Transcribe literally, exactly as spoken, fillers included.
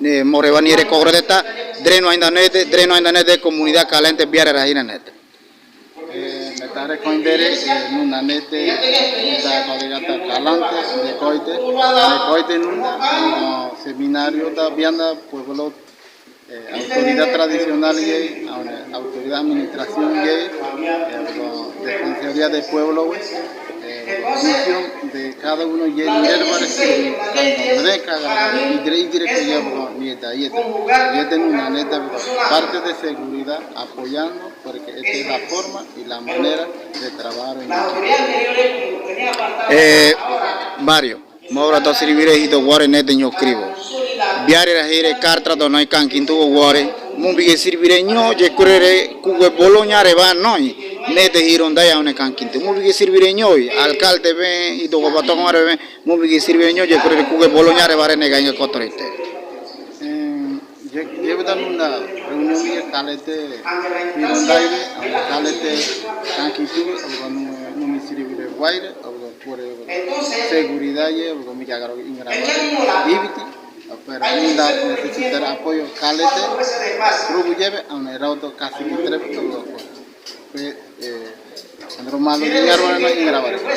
Eh, morewa ni erekogredeta, dreno ainda nede, dreno ainda nede komunidad Kalente Biare rahina nede. Eh, me tare koindere, eh, nuna nete, ita kolega ta Kalante, Dekoite, Dekoite nuna, no seminario ta Bianda, pueblo, eh, autoridad tradicional ye, aune, autoridad administración ye, eh, no, defensoría de pueblo, eh, función de cada uno ye, ni el barrio, cuando me den cada, y dire, y dire que yo, ni esta, y esta, y este nuna nete, parte de seguridad apoyando, porque esta es la forma y la manera de trabajar en equipo. Eh, Mario, mora to siribire hido ware nede ño kribo. Biare rahire kartra do noi kankintu ware. Mumbi ge siribire ño, ye kurere kuge bolo ñare ba noi. Nede hiro ndai aune kankintu. Mumbi ge siribire ño, alcalde be, hido gobato mare be, mumbi ge siribire ño, ye kurere kuge bolo ñare bare nega inga kotorite. Eh, ye, ye beda nuna reunión ye Kalete, hiro ndai be, aune Kalete, kankintu, aune numi siribire waire, aune por seguridad ye, aune mi jagaro ingraba, ibiti, pero nuna necesitar apoyo Kalete, rubu yebe, aune rauto kasi bitre, aune, eh, andro malo de yarwa na ingraba.